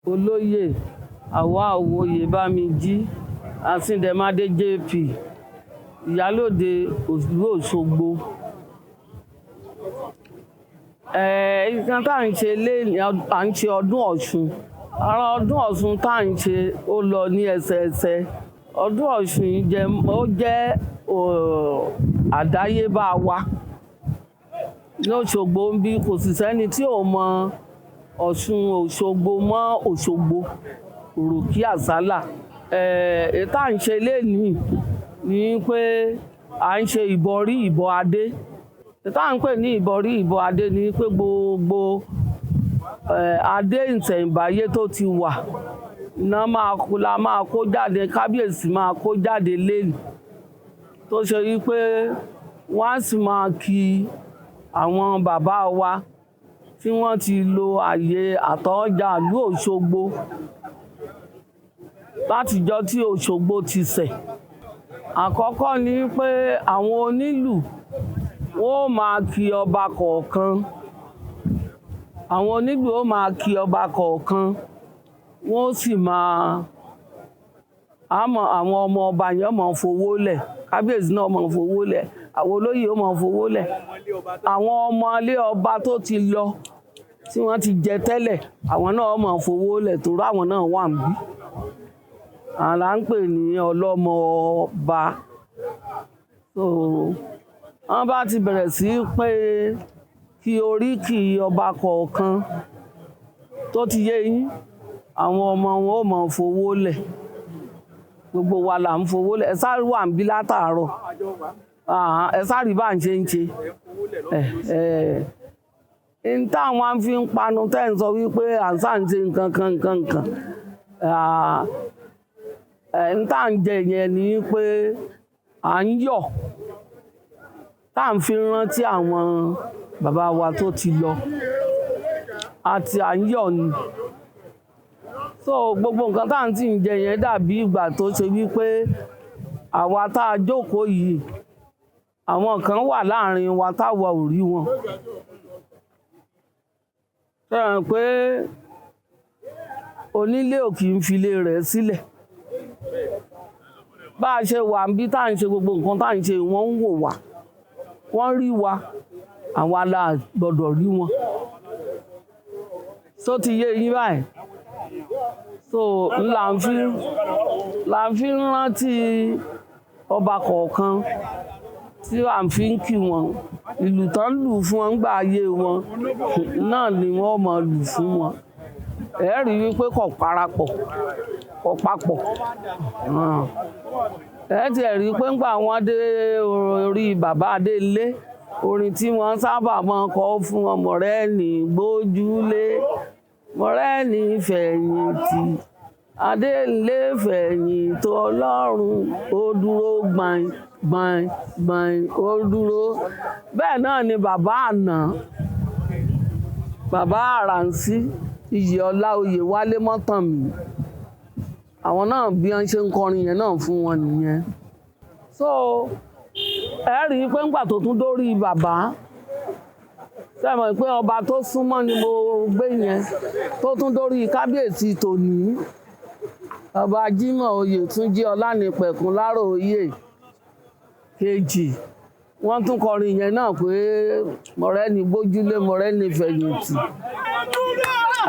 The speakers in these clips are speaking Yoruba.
Olóyè Àwáò Oyèbámijí Asíndẹmádé JP, Ìyálóde ìlú Òṣogbo. Nǹkan tá à ń ṣe lénìí, à ń ṣe ọdún Ọ̀ṣun. Ara ọdún Ọ̀ṣun tá à ń ṣe ó lọ ní ẹsẹẹsẹ. Ọdún Ọ̀ṣun yìí jẹ́, ó jẹ́ àdáyébá wa. Lóṣogbo ń bí kò sì sẹ́ni tí ò mọ Ọ̀ṣun Òṣogbo mọ́ Òṣogbo, òròkí àsálà. Èyí tá à ń ṣe lénìí ni pé à ń ṣe ìbọrí ìbọ adé. Èyí tá à ń pè ní ìbọrí ìbọ adé ni pé gbogbo adé ìṣẹ̀ǹbáyé tó ti wà iná máa kó la máa kó jáde, kábíyèsí máa kó jáde lénìí. Tó ṣe wípé wọ́n á sì máa kí àwọn bàbá wa tí wọ́n ti lo àyè àtọ̀ọ́jà ìlú Òṣogbo látijọ́ tí Òṣogbo ti ṣẹ̀. Àkọ́kọ́ ni pé àwọn onílù wọ́n ó máa kí ọba kọ̀ọ̀kan. Àwọn onílù ó máa kí ọba kọ̀ọ̀kan. Wọ́n ó sì máa, àmọ́ àwọn ọmọ ọba yẹn ó máa fowó lẹ̀. Kábíyèsí náà máa fowó lẹ̀. Àwọn olóyè ó máa fowó lẹ̀. Àwọn ọmọ ilé ọba tó ti lọ, tí wọ́n ti jẹ tẹ́lẹ̀, àwọn náà ó máa fowó lẹ̀ torí àwọn náà wà níbí. Àwọn là ń pè ní ọlọ́mọ ọba. So, wọ́n bá ti bẹ̀rẹ̀ sí í pé kí oríkì ọba kọ̀ọ̀kan tó ti yé yín, àwọn ọmọ wọn ó máa fowó lẹ̀. Gbogbo wa là ń fowó lẹ̀. Ẹ sáré wà níbí látàárọ̀. Ẹ sáré bá ń ṣe ń ṣe. N táwọn fi ń panu tẹ́ ń sọ wípé à ń sá ń ṣe nǹkan kan nǹkan nǹkan. N tá ń jẹ yẹn ni pé à ń yọ̀. Tá ń fi rántí àwọn bàbá wa tó ti lọ. Àti à ń yọ̀ ni. So gbogbo nǹkan tá ń sì ń jẹ yẹn dàbí ìgbà tó ṣe wípé àwa tá a jókòó yìí, àwọn kan wà láàrin wa táwa ò rí wọn. Ṣé ẹ mọ̀ pé onílé ò kí ń fi ilé rẹ̀ sílẹ̀. Bá a ṣe wà níbí tá ń ṣe gbogbo nǹkan tá ń ṣe, wọ́n ń wò wá. Wọ́n rí wa, àwa la gbọdọ̀ rí wọn. Ṣó ti yé yín báyìí? So là ń fi rántí ọba kọ̀ọ̀kan tí à ń fi ń kí wọn. Ìlù tán lù fún wọn nígbà ayé wọn náà ni wọ́n máa lù fún wọn. Ẹ rí i wípé kò parapọ̀, kò papọ̀. Ẹ ti ẹ̀ rí i pé nígbà wọ́n dé orí bàbá Adélé, orin tí wọ́n sábà máa ń kọ fún wọn, mọ̀rẹ́ni gbójúlé, mọ̀rẹ́ni fẹ̀yìntì, Adélé fẹ̀yìntì Ọlọ́run, ó dúró gbain gbain gbain, ó dúró. Bẹ́ẹ̀ náà ni bàbá àná, bàbá Àràǹsí, Iyèọlá Oyèwálé Mọ́tànmí. Àwọn náà bí wọ́n ṣe ń kọrin yẹn náà fún wọn nìyẹn. So ẹ rí i pé nígbà tó tún dórí bàbá, ṣé ẹ mọ̀ pé ọba tó súnmọ́ ni mo gbé yẹn, tó tún dórí kábíyèsí tòní. Ọba Jímọ̀ Oyètúnjí Ọlánìpẹ̀kun Láròóyè kejì. Wọ́n tún kọrin yẹn náà pé mọ̀rẹ́ni gbójúlé, mọ̀rẹ́ni fẹ̀yìntì.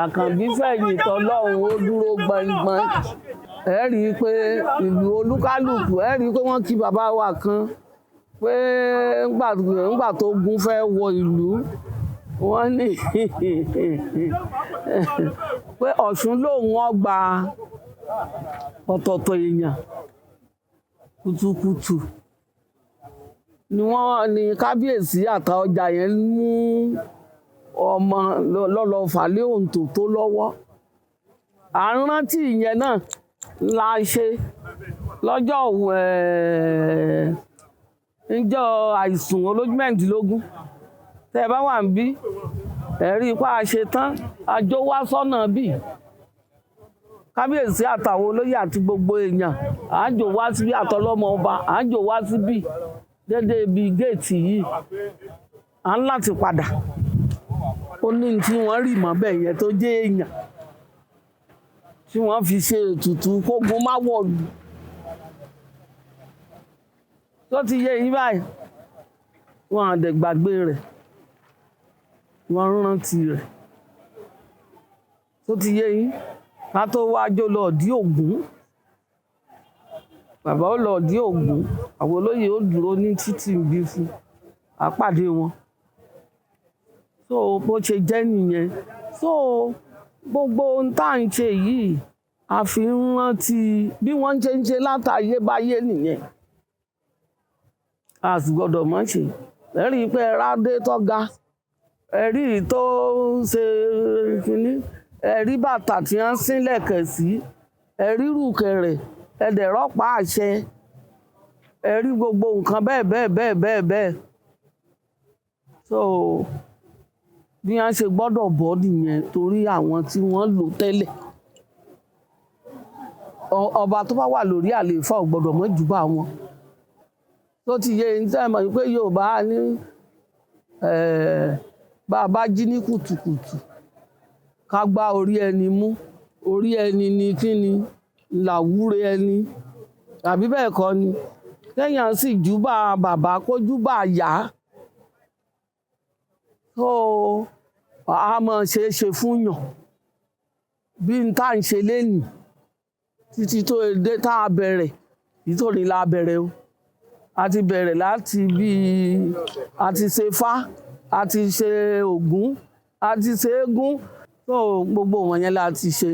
Àkànbí fẹ̀yìntì Ọlọ́run ó dúró gbọ̀ngbọ̀n. Ẹ rí i pé ìlú olúkálùkù, ẹ rí i pé wọ́n kí bàbá wa kan pé ńgbà tó ogun fẹ́ wọ ìlú, wọ́n ní pé Ọ̀ṣun lòun ó gba ọ̀tọ̀ọ̀tọ̀ èèyàn kùtùkùtù ni wọ́n ní kábíyèsí Àtaọjà yẹn mú ọmọ lọ́lọ́ fàlẹ́ òǹtò tó lọ́wọ́. À ń rántí ìyẹn náà la ṣe lọ́jọ́ níjọ́ àìsùn olójú mẹ́rìndínlógún. Tẹ́ ẹ bá wà níbí, ẹ rí i pé a ṣe tán, a jó wá sọ́nà bí. Kábíyèsí àtàwọn olóyè àti gbogbo èèyàn, à ń jò wá síbí àtọlọ́mọ ọba, à ń jò wá síbí dédé ibi géètì yìí. À ń láti padà. Ó ní tí wọ́n rì mọ́ bẹ́ẹ̀ yẹn tó jẹ́ èèyàn. tí wọ́n fi ṣe ètùtù kógun má wọ̀lú. Tó ti yé yín báyìí, wọn à dẹ̀ gbàgbé rẹ̀, wọ́n rántí rẹ̀. Tó ti yé yín, ká tó wá jó lọ dí Ògún, bàbá ó lọ dí Ògún, àwọn olóyè ó dúró ní títì bí fún àpàdé wọn. So bó ṣe jẹ́ nìyẹn. So gbogbo ohun tá à ń ṣe yìí, a fi ń rántí bí wọ́n ṣe ń ṣe látayébáyé nìyẹn. A sì gbọ́dọ̀ má ṣe. Ẹ rí i pé ẹ rádé tó ga, ẹ rí i tó ń ṣe kínní, ẹ rí bàtà tí wọ́n ń sílẹ̀kẹ̀ sí, ẹ rí rùkẹ̀rẹ̀, ẹ dẹ̀ rọ́pà àṣẹ, ẹ rí gbogbo nǹkan bẹ́ẹ̀ bẹ́ẹ̀ bẹ́ẹ̀ bẹ́ẹ̀ bẹ́ẹ̀. So bí wọ́n ṣe gbọ́dọ̀ bọ́ nìyẹn torí àwọn tí wọ́n lò tẹ́lẹ̀. Ọba tó bá wà lórí àlééfà ò gbọ́dọ̀ mọ́ júbà wọn. Tó ti yé yín, tẹ́ ẹ mọ̀ pé Yorùbá ní, bá a bá jí ní kùtùkùtù, ká gbá orí ẹni mú. Orí ẹni ni kí ni? Làwúre ẹni. Àbí bẹ́ẹ̀ kọ́ ni? Kéèyàn sì júbà bàbá kó júbà ìyá. So a mọ̀ ṣe é ṣe fún yàn. Bí n tá ń ṣe lénìí títí tó dé tá a bẹ̀rẹ̀, nítorí la bẹ̀rẹ̀ o. A ti bẹ̀rẹ̀ láti bí a ti ṣe Fá, a ti ṣe Ògún, a ti ṣe eégún. So gbogbo wọ̀nyẹn la ti ṣe.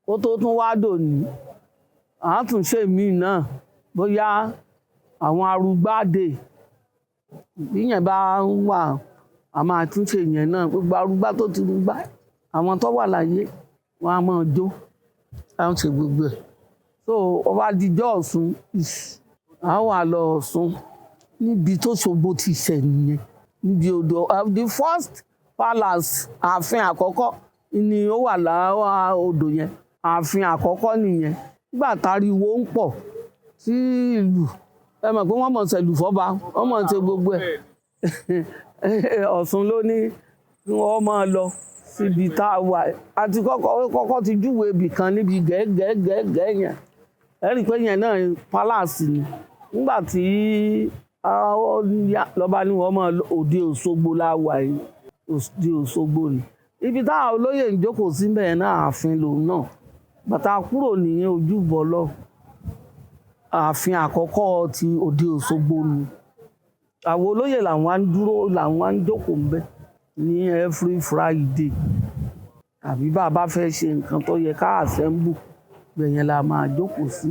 Kó tó tún wá dòní, a tún ṣe mí náà bóyá àwọn arugbáde. Bí ìyẹn bá wà, a máa tún ṣe ìyẹn náà. Gbogbo arugbá tó ti rúgbá, àwọn tó wà láyé, wọ́n á máa jó. A ń ṣe gbogbo ẹ̀. So ó bá di ọjọ́ Ọ̀ṣun, a wà lọ Ọ̀ṣun níbi tó Ṣògbó ti ṣẹ̀ nìyẹn. Níbi odò, the first palace, ààfin àkọ́kọ́ ni ó wà lára odò yẹn. Ààfin àkọ́kọ́ nìyẹn. Nígbà táriwo ń pọ̀ sí ìlú, ẹ mọ̀ pé wọ́n mọ̀ ṣẹ̀lù fọ́ba, wọ́n mọ̀ ṣe gbogbo ẹ̀. Ọ̀ṣun ló ní kí wọ́n máa lọ síbi tá a wà. A ti kọ́kọ́, kọ́kọ́ ti júwe ibì kan níbi gẹ́gẹ́gẹ́gẹ́ yẹn. Ẹ rí i pé yẹn náà palace ni. Nígbà tí ó yá, lọ́ba ní wọ́n máa lọ òde Òṣogbo la wà yìí. Òde Òṣogbo ni. Ibi táwọn olóyè ń jókòó sí bẹ́ẹ̀ náà, ààfin lòun náà. Bàtà kúrò ní ojúbọ lọ. Ààfin àkọ́kọ́ ti òde Òṣogbo ni. Àwọn olóyè làwọn á ń dúró, làwọn á ń jókòó ńbẹ ní every Friday. Àbí bá a bá fẹ́ ṣe nǹkan tó yẹ ká assemble, ibẹ̀ yẹn la máa jókòó sí.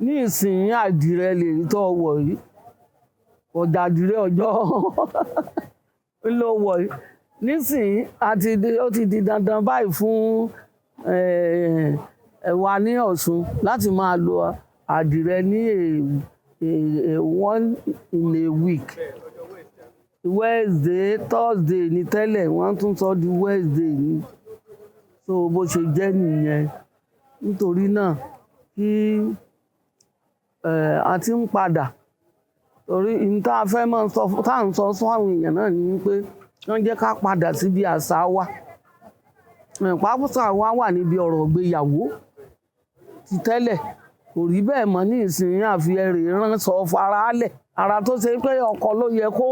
Ní ìsìn àdìrẹ lè rí tó wọ̀ yìí. Ọjà àdìrẹ ọjọ́ ló wọ̀ yìí. Nísìnyí, a ti di, ó ti di dandan báyìí fún, wa ní Ọ̀ṣun láti máa lo àdìrẹ ní a one in a week. Wednesday, Thursday ni tẹ́lẹ̀, wọ́n tún sọ di Wednesday ni. So bó ṣe jẹ́ nìyẹn. Nítorí náà kí, a ti ń padà. Torí ohun tí a fẹ́ máa sọ fún, tá ń sọ fún àwọn èèyàn náà ni wípé wọ́n jẹ́ ká padà síbi àṣà wa. Pàápàá wa wà níbi ọ̀rọ̀ ìgbéyàwó ti tẹ́lẹ̀. Kò rí bẹ́ẹ̀ mọ́ ní ìsìn àfi ẹ̀rẹ̀ ránṣọ faralẹ̀. Ara tó ṣe pé ọkọ ló yẹ kó,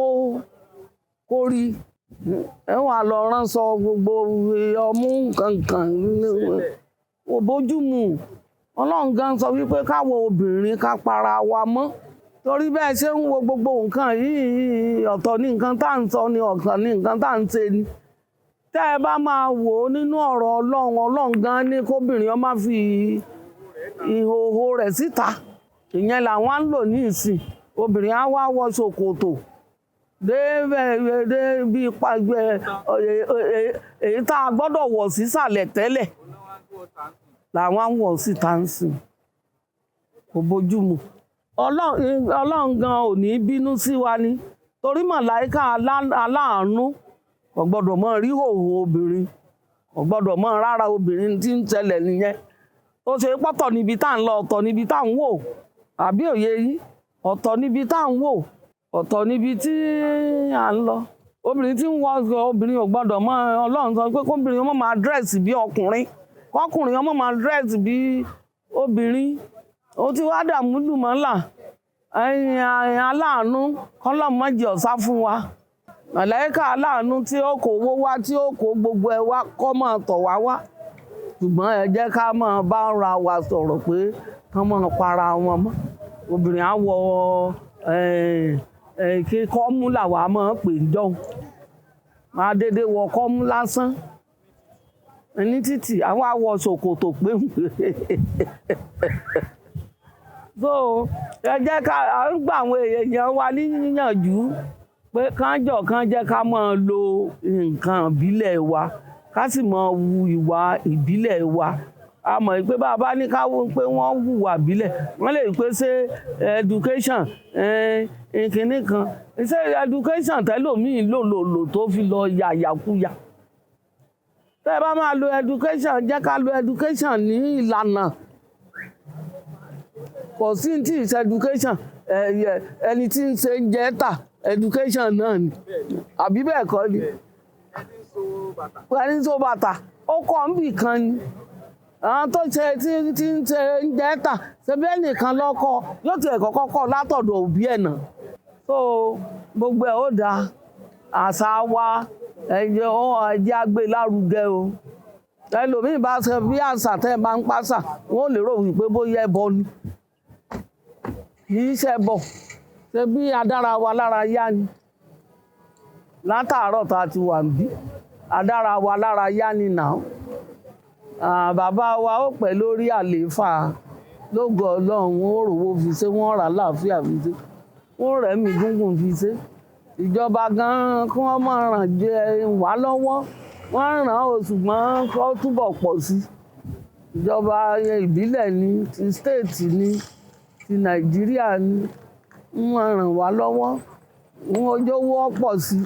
kó rí. Ẹ wà lọ ránṣọ gbogbo ọmú nǹkan kò bójú mu. Ọlọ́run gan sọ wípé káwọ obìnrin ká para wa mọ́. Torí bẹ́ẹ̀ ṣe ń wo gbogbo nǹkan yìí, ọ̀tọ̀ ni nǹkan tá ń sọ ni, ọ̀tọ̀ ni nǹkan tá ń ṣe ni. Tẹ́ ẹ bá máa wò ó nínú ọ̀rọ̀ Ọlọ́run, Ọlọ́run gan ní kóbìnrin ó má fi ìhòhò rẹ̀ síta. Ìyẹn làwọn ń lò ní ìsìn. Obìnrin á wá wọ ṣòkòtò dé bẹ́ẹ̀ dé bí ipa gbẹ, èyí tá a gbọ́dọ̀ wọ̀ sí sàlẹ̀ tẹ́lẹ̀ làwọn ń wọ̀ síta ń sìn. Kò bójú mu. Ọlọ́run gan ò ní bínú sí wa ni. Torí màláíkà aláàánú kò gbọ́dọ̀ mọ rí ìhòhò obìnrin, kò gbọ́dọ̀ mọ rárá obìnrin tí ń tẹ̀lẹ̀ nìyẹn. Ó ṣe pọ́tọ̀ níbi tá ń lọ, ọ̀tọ̀ níbi tá ń wò. Àbí òye yín? Ọ̀tọ̀ níbi tá ń wò, ọ̀tọ̀ níbi tí à ń lọ. Obìnrin tí ń wọ, obìnrin ò gbọ́dọ̀ mọ̀. Ọlọ́run sọ pé kóbìnrin ó máa dress bí ọkùnrin. Kọkùnrin ọmọ máa dress bí obìnrin. Ó ti wá dààmú lùmọ́là. Ẹ̀yin aláàánú kọ́lọ́mù má jẹ́ ọ̀sá fún wa. Màláíkà aláàánú tí ó kó owó wá, tí ó kó gbogbo ẹ wá, kó máa tọ̀ wá wá. Ṣùgbọ́n ẹ jẹ́ ká máa bá ara wa sọ̀rọ̀ pé kán máa para wọn mọ́. Obìnrin á wọ kí kọ́mú làwa máa ń pè ń jọ̀hún. Máa dédé wọ kọ́mú lásán. Ní títì, àwọn á wọ ṣòkòtò péńpé. So ẹ jẹ́ ká à ń gba àwọn èèyàn wa níyànjú pé kán jọ̀, kán jẹ́ ká máa lo nǹkan ìbílẹ̀ wa, ká sì máa wu ìwà ìbílẹ̀ wa. A mọ̀ pé bá a bá ní ká wò pé wọ́n hùwà ìbílẹ̀, wọ́n lè pé ṣé education kìíní kan. Ṣé education tẹ́lòmíì lò lò lò tó fi lọ ya ìyàkuyà? Tẹ́ ẹ bá máa lo education, jẹ́ ká lo education ní ìlànà. Kò sí tí ìṣe education, ẹni tí ń ṣe ń jẹ tà, education náà ni. Àbí bẹ́ẹ̀ kọ́ ni? Ẹni tó bàtà, ó kọ́ ń bì kan ni. Àwọn tó ṣe tí ń ṣe ń jẹ tà, ṣe bí ẹnìkan ló kọ́, yóò ti ẹ̀ kọ́kọ́ kọ́ látọ̀dọ̀ òbí ẹ̀ náà. So gbogbo ẹ̀ ó da. Àṣà wa, ẹ jẹ́ ẹ jẹ́ á gbé lárugẹ o. Ẹlòmíì bá ṣe bí àṣà tẹ́ ẹ bá ń pàṣà, wọ́n ó lérò wípé bóyá ẹbọ ni. Kì í ṣe ẹbọ. Ṣé bí adára wa lára yá ni? Látàárọ̀ tá a ti wà níbí, adára wa lára yá ni now. Bàbá wa ó pẹ́ lórí àlééfà. Lógo Ọlọ́run, ó rówó fi ṣe, wọ́n rà láàfíà fi ṣe, wọ́n rẹ̀mí gígùn fi ṣe. Ìjọba gan-an kí wọ́n máa ràn jẹ wá lọ́wọ́. Wọ́n ràn ó, ṣùgbọ́n kó túbọ̀ pọ̀ sí. Ìjọba ìbílẹ̀ ni, ti state ni, ti Nàìjíríà ni, wọ́n ràn wá lọ́wọ́. Wọ́n jọ̀wọ́ pọ̀ sí.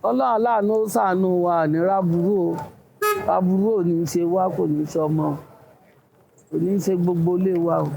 Ọlọ́run aláàánú ó ṣàánú wa, àní ráburú o. Aburú ò ní ṣe wá, kò ní ṣọmọ, kò ní ṣe gbogbo ilé wa o.